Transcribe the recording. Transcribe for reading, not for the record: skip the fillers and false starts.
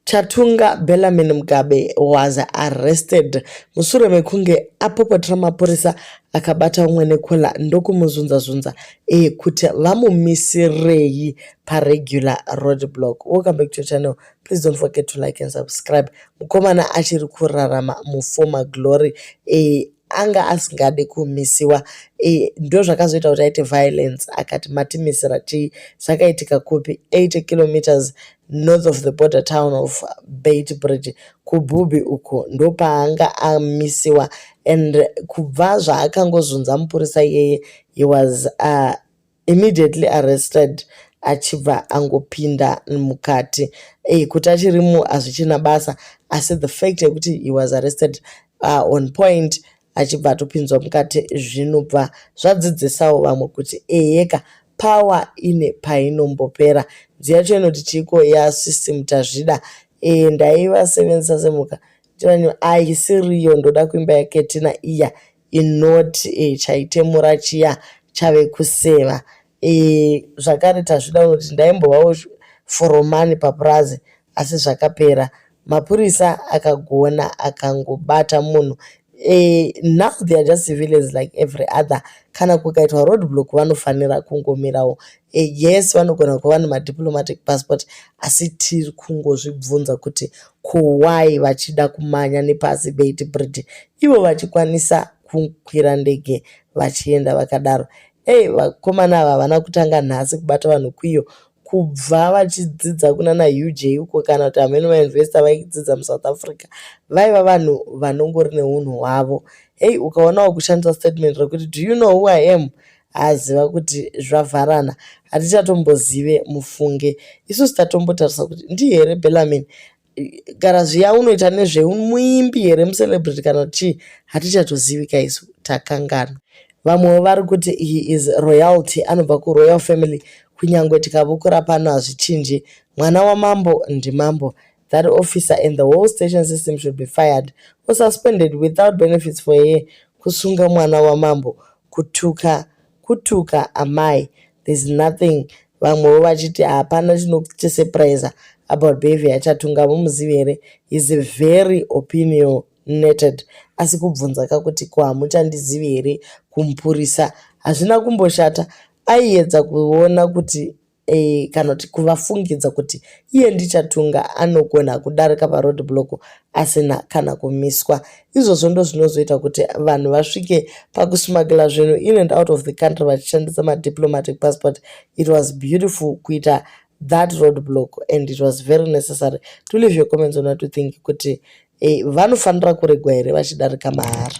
Chatunga Bellarmine Mugabe was arrested mushure mekunge apopotera mapurisa akabata umwe nekola ndokumuzunza-zunza kuti vamumisirei paregular road block. Welcome back to your channel. Please don't forget to like and subscribe. Mukomana achiri kurarama muformer glory, anga asingade kumisiwa, ndo zvakazoita kuti aite violence. Akati, "Matimisira chii?" Zvakaitika kupi? 80 kilometers north of the border town of Beitbridge, kuBubi uko, ndopaanga amisiwa. And kubva zvaakangozunza mupurisa iyeye, he was immediately arrested, achibva angopinda mukati. Kuti achirimo hazvichina basa, asi the fact yekuti he was arrested on point, achibva atopinzwa mukati, zvinobva zvadzidzisawo vamwe kuti eheka, power ine painombopera. Nziyo yacho inoti chiko yasystem tazvida, ndaivasevenzesa semhuka aisiriyo. Ndoda kuimba yaketina iya inoti chaitemura chiya chave kuseva. Zvakare tazvida unoti ndaimbovawo foromani papurazi, asi zvakapera. Mapurisa akagona akangobata munhu. Now they are just civilians like every other. Kana kukaitwa road block, vanofanira kungomirawo. Yes, vanogona kuva nemadiplomatic passport, asi tiri kungozvibvunza kuti ko why vachida kumanya nepasi Beitbridge, ivo vachikwanisa kukwira ndege vachienda vakadaro? Ei, vakomana ava havana kutanga nhasi kubata vanhu kwiyo. Kubva vachidzidza kunana UJ uko, kana kuti hameno mayunivhesiti avaidzidza muSouth Africa, vaiva vanhu vanongori neunhu hwavo. Hei, ukaonawo kushandisa statement rekuti, "Do you know who I am?" aziva kuti zvavharana. Hatichatombozive, mufunge. Isusu tatombotarisa kuti ndiye here Bellarmine gara zviya unoita nezvemuimbi here, mucelebrity kana kuti chii? Hatichatozivi isu, takangana. Vamwewo vari kuti he is royalty, anobva kuroyal family. Kunyange tikavukura pano, hazvichinji, mwana wamambo ndimambo. That officer and the whole station system should be fired or suspended without benefits for a year. Kusunga mwana wamambo kutuka, kutuka amai. There's nothing. Vamwewo vachiti hapana chinotisurprise about behavior yaChatunga. Mumuzivi here? Is very opinionated. Asi kubvunza kakuti, "Ko hamuchandizivi here?" kumupurisa, hazvina kumboshata. Aiedza kuona kuti kana kuti kuvafungidza kuti iye ndiChatunga, anogona kudarika paroad block asina kana kumiswa. Izvozvo ndo zvinozoita kuti vanhu vasvike pakusmuggler zvinhu in and out of the country vachishandisa madiplomatic passport. It was beautiful kuita that road block and it was very necessary. To leave your comments on what you think, kuti vanofanira kuregwa here vachidarika mahara.